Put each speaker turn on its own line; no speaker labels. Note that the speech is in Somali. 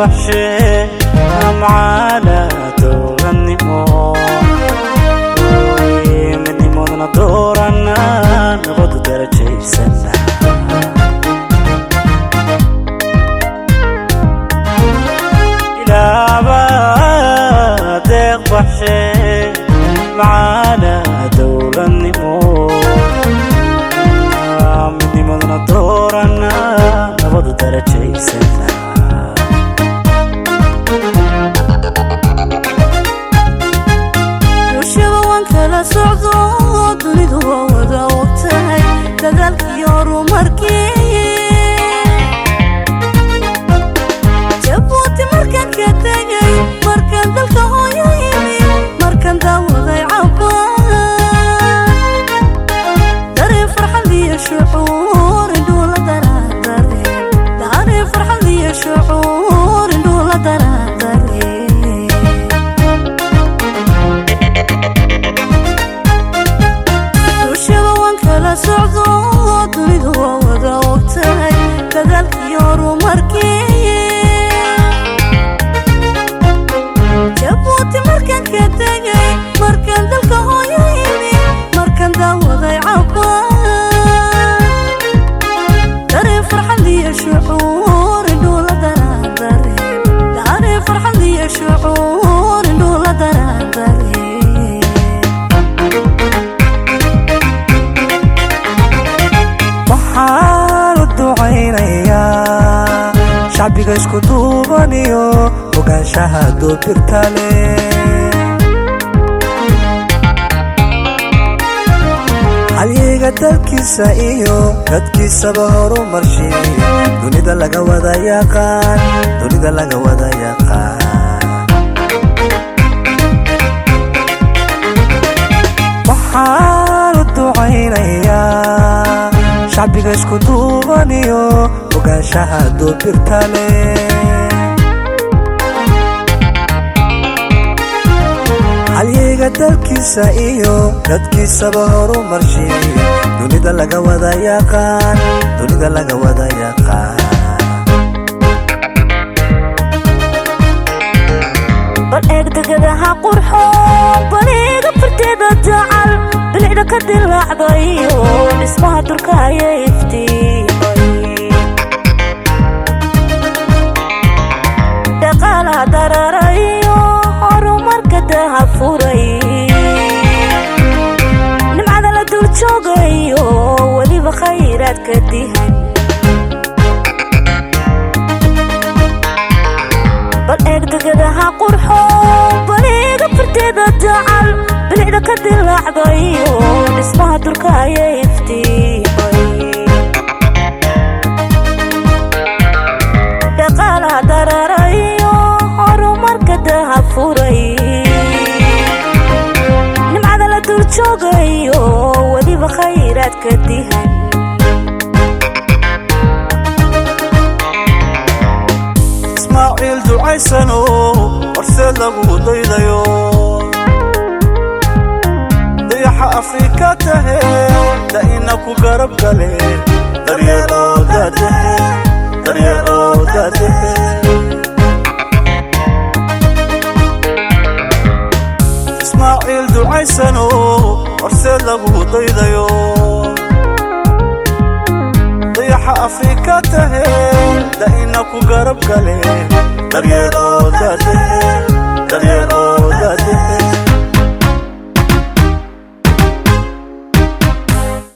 Baxshe macaana dowladnimo, midnimadna doorana, nabadu darajaysana. Ilaaba deeq baxshe macaana dowladnimo, midnimadna doorana, nabadu darajaysana.
Bulshada waan kala socdo, dunidu waa wada ogtahay dadaalkii horumarkii Jabuuti. Markaan ka tegay, markaan dalka hooyo yimi, markaan daawaday cabaan, dareen farxad iyo shucuur indhuu la daraadare, dareen farxad iyo shucuur indhuu la daraadare. Bulshada waan kala socdo, dunidu waa wada ogtahay dadaalkii horumarkii Jabuuti. Markaan ka tegay, markaan dalka hooyo yimi, markaan daawaday cabaan, dareen farxad iyo shucuur indhuu la daraadare, dareen farxad iyo shucuur indhuu la daraadare.
Waxaan u ducaynayaa shacbiga isku duubaniyo ogaanshaha doobirta leh, halyiga dalkiisa iyo dadkiisaba horumarshi, dunida laga wada yaqaan, dunida laga wada yaqaan. Waxaan u ducaynayaa shacbiga isku duubaniyo ogaanshaha doobirta leh, halyiga dalkiisa iyo dadkiisaba horumarshi, dunida laga wada yaqaan, dunida laga wada yaqaan.
Bal eeg degadaha qurxoon, baliga farteeda jacal, bilicda ka dilaacdayo dhismaha durka aya iftiimay, dhaqaalaha dararayo horumarka daha furay, nimcada la dul joogayo weliba khayraadka dihan. Bal eeg degadaha qurxoon, baliga farteeda jacal, bilicda ka dilaacdayo dhismaha durka aya iftiimay, dhaqaalaha dararayo horumarka daha furay, nimcada la dul joogayo weliba khayraadka dihan.
Ismaaciil ducaysano, horseed lagu daydayo, dayaxa Afrika tahe, da'ina ku garab gale, daryeelooda dehe, daryeelooda dehe. Ismaaciil ducaysano, horseed lagu daydayo, dayaxa Afrika tahe, da'ina ku garab gale, daryeelooda dehe, daryeelooda dehe.